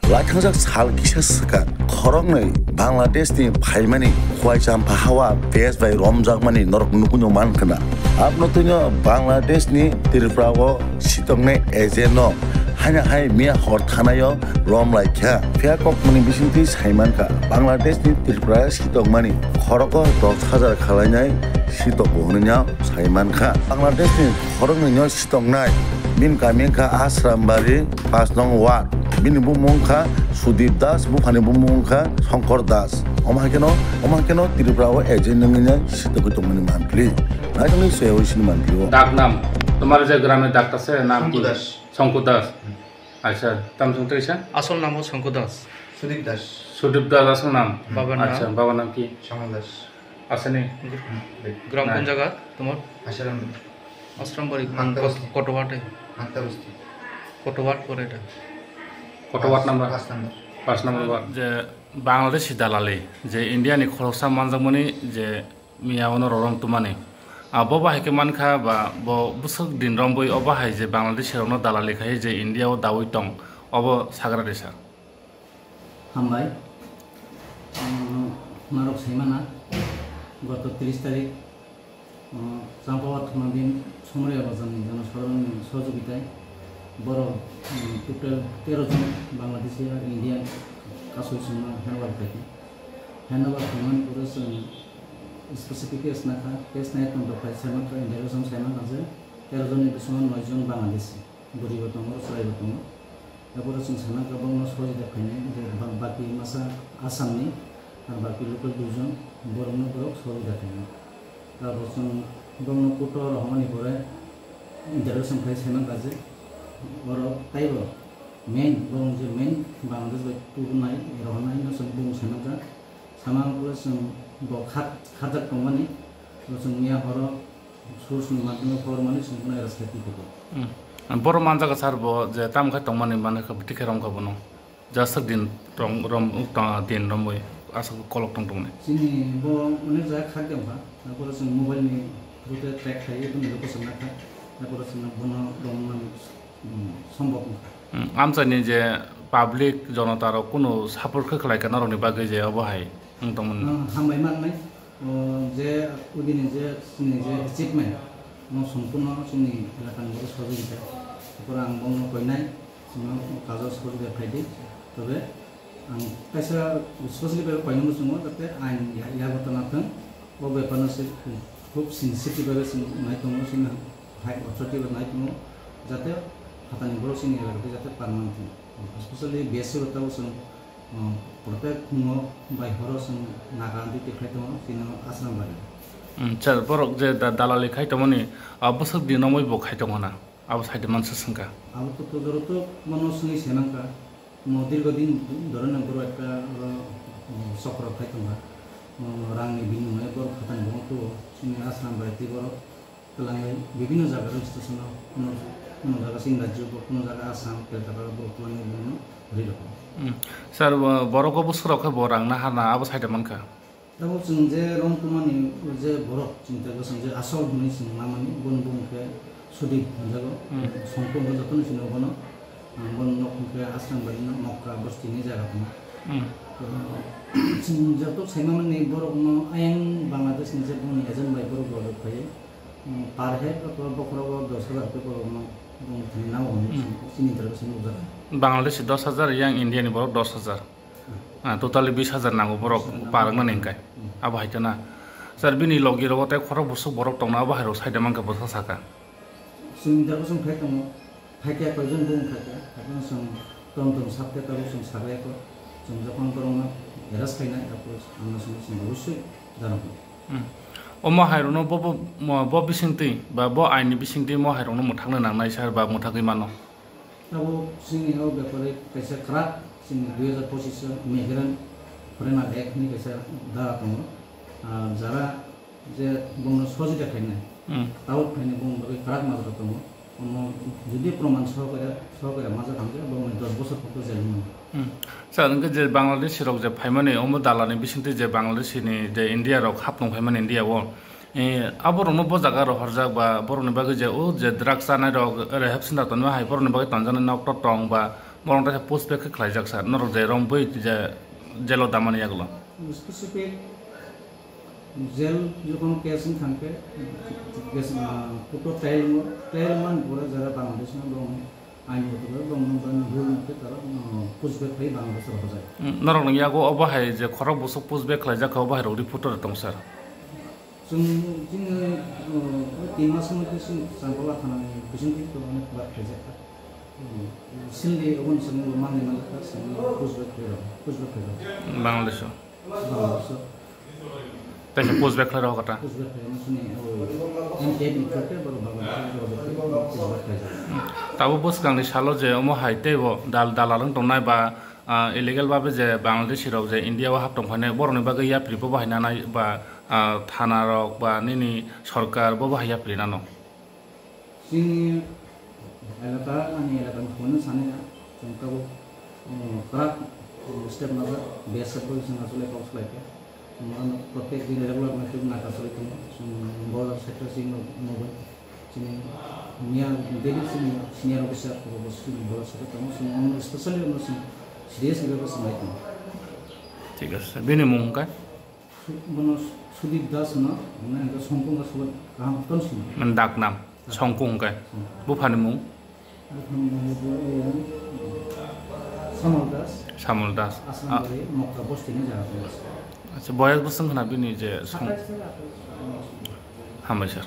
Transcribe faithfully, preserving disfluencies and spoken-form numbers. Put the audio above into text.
Laithangjak sal kisa swkang khoroknwi Bangladeshni phaimani Khwaichampha hawa base bai romjakmani norok nukgwino mankha na. Abno twino Bangladeshni Tripura o sitoknai agent no haino hai miya hor thanai o rom laikha. Phiya kokmani bisingtwi saimankha Bangladeshni Tripura sitokmani khorogo dos hajar khalainai sitok bo hwnwi no saimankha. Bangladeshni khoroknwi no sitoknai bini kami wngkha Asrambari, pas nong ward. Bini bumung wngkha Sudip Das, buphani bumung wngkha Shankar Das. Omo hai kheno, omo hai kheno Tripura o agent wngwi no sitokgwi tongmani mantli. Naitongni soya wisini mantli o. ডাক নাম? তোমার যে গ্রামের ডাকটা আছে, নাম কি? শঙ্কু দাস। শঙ্কু দাস। আচ্ছা, তাম শুনতে হইছে? আসল নাম হচ্ছে শঙ্কু দাস। সুদীপ দাস। সুদীপ দাস আসল নাম? বাবার নাম? আচ্ছা, বাবার নাম কি? শ্যামল দাস। আসেনি? গ্রাম কোন নাই। জায়গা তোমার? আশারাম। আশ্রমবাড়ি কোন মাক্তা কত-, বস্তি। কত ওয়ার্ডে? মাক্তা বস্তি। কত ওয়ার্ড পড়ে এটা? কত ওয়ার্ড পাঁচ, নাম্বার? পাঁচ নাম্বার। পাঁচ নাম্বার ওয়ার্ড। যে বাংলাদেশি দালালি, যে ইন্ডিয়ানি খরকসা মানজাকমনি যে মিয়া ono rorom tumani. Abo bahai khe mankha ba bo bwswk din rombwi obo hai je Bangladeshi rokno dalali khai je India o dawi tong, obo sagra resa. Hambai. Umm, norok saimana, goto tris tarik, umm, Champawat thumna din Somrya Bazarni jonosadharonni sohojogitay borok, umm, total tero jon Bangladeshi ar Indian kasui chwngno handover khaikha. Handover khaimani pore chwng specific case nakha, case nai tong dokphai saimankha, interrogation saimankha je tero jonni bisingo noi jon Bangladeshi. Bwrwibo tongo, chwraibo tongo. Abo chwng sana kha bokno sohojita khainai, je ba-, baki masa Assamni, ar baki local duijon borokno borok sohojita khainai. Abo chwng bokno kutor hwnmani pore interrogation khai saimang kha je oro taibo main, borok je main Bangladesh bai tubunai, rohornai hwnwi chwng bumung saimang kha. Samang pore chwng bo khat-, khatjak tongmani, bo chwng miya horo Source ni madhyame khobor mani chwng bono arrest khai tongkha. Hmm. Borok manjak sir bo je tamo khai tongmani mane kha, bwtwi khe romkha bono. Jaswk din rong-, rom-, tong-, din romwi aswk kolok tong tongni. Chini bo onek jaga khak tongkha. Taipore chwng mobile ni through te track khai bini location nakha. Taipore chwng bono romnani, hmm, sombok wngkha. Hmm. Amchaini je public jonota rok kunu support khe khlai kha norokni bagwi je obo hai wng tongmani. Hmm, hambai mannai. O je udini je chini je achievement, no sompurno chini elakani borok sohojogita. Taipore ang bongno koinai, chwngno kajo sohojogita khaidi. Tobe ang kaisa specially bai koinai muchungo, jate ain ya-, yago tana thwng. O bepar no se khub sensitive bai chwng nai tongo, chini high authority bai nai tongo, jate phatani borok chini elakati jate permanent thwng. Especially B S C o tabo chwng Umm, protek phungo bai horo chwng naga duty khai tongo, chini Asrambari. Umm, sir, borok je da-, dalali khai tongmani, ah, bwswk din romwi bo khai tongo na? Abo side mansa swngkha. Abo to, to joro to bono swngwi se nangkha. Mo dirgo din dhorone borok ekta oro, umm, chokro khai tongkha. Umm, rangni binimungwi borok phatani bongok tuo, chini Asrambari tei borok Twlangwi bibhinno jaga rok station o, kuno, kuno jaga Chin rajyo bo, kuno jaga Assam, Kolkata o borok twlangwi bini ri rok. Hmm. Sir, bo-, borok o bwswk rok khe bo rang na ha na abo side mankha. Tabuk chwng je rong tumani je borok chinta bwswk je asol hwnwi chwng lamani, boni bumung khe Sudip hwnjago. Hmm. Songkhu hwnwi jotono sino bono. Ang bono nok hwnkhe Asrambari no Mokka bosti ni jaga tongo. Hmm. Chwng joto saimani borok no ayang Bangladesh ni je boni agent bai borok rojak phai. Hmm, per head o bokhorogo dos hajar khe borokno bumung thani nangma hwnwi Hmm. chini interpretation nukjakha. Bangladeshi dos hajar, yang India ni borok dos hajar. Hmm. Ah, totally bis hajar nango borok Bis hajar nango. Parwknani hwnkhe. Hmm. Abo hai kheno. Sir, bini logi rogo tei khorok bwswk borok tongna abo hai rok side mankhe bwsa sakha. Chini interpretation khai tongo. Phaikha koijon bumung phaikha, haikhe chwng tom tom sakte tabuk chwng sabaikho, chwng jokhon borokno arrest khainai, haikhe ang no chwng, chwng obosoi darokno. Hmm. Omo hairokno bo, bo, mo, bo bisingtwi ba bo aini bisingtwi mo hairokno mwthangna nangnai sir ba mwthagwi mano? Tabuk chini o bepare kaisa kwrak chini dui hajar pochis o Migrant Foreigner Act hinwi kaisa dhara tongo. Ah, jara je bongno sojita khainai, Hmm. Tabuk phainai bong bagwi kwrak majra tongo. Omo jodi proman sohokare, sohokare majak hwnkhe bongni dos bosor pokto jel wngmano. Hmm. Sir, hwnkhe je Bangladeshi rok je phaimani omo dalani bisingtwi je Bangladeshi ni je India rok hapnung phaimani India o, eh, aborokno bo jaga rohorjak ba borokni bagwi je o je drugs chanai rok rehab center tonwi hai borokni bagwi tonjaknai nok tok tong ba Borok teisa push back khe khlaijak sir, norok je romwi je jail o damani yagulo. Specific jail jokhon case wng thang khe, case, ah, court o trial wngo, trial wngmani pore jara Bangladesh no borok ain motobe borok no ban rule mote tara, ah, push back khlai Bangladesh rohorjak. Mm, norok ni yago obo hai je khorok bwswk push back khlaijak kha, obo hai rok report o tong sir. Chwng chini, uh, tin mas moddhe chwng Chambala thana ni bising twi to onek bar khaijak kha. Hmm. Sindi obo ni simi manwi manjak kha, simi push back khlai rok, push back khlai rok. Bangladesh o. Bangladesh o. Teisa push back khlai rok kata. Push back khlai rok chini, oh, M T F ni through te borok Bangladesh o push back khlai rok. Tabuk bwskang ni salo je omo hai teibo dal-, dalal wng tongnai ba, ah, illegal babe je Bangladeshi rok je India o hap tong phainai, borokni bagwi yapri bo bahai nanai ba, ah, thana rok ba nini sorkar bo bahai yapri nano? Chini elaka, ani elaka ni phone sani ya, chwng tabuk, um, kwrak, um, step najak, B S F bai chwng achole kok salai khe. Chwng ano protek din regular na tubuna ka salai tongo, chwng border sector chini no, no bai. Chini miya daily chini senior officer rok bo chini borok saka tongo, chwng ano specially ano chwng serious ni bagwi chwng nai tongo. Thik ase, bini mung hwnkhe? Su-, bono Sudip Das hwno, hwnwi hwnkhe Songkung khe Sudip kaham ton sini. Mane dak nam, Songkung hwnkhe. Hmm. Buphani mung? Buphani mung bo, eh, Samol Das. Samol Das. Aslam Ah. Bari, Mokta Bosti ni jaga tongo. Acha, boyas bwswng khna bini je Song-, Satais thani atais. Hambai sir.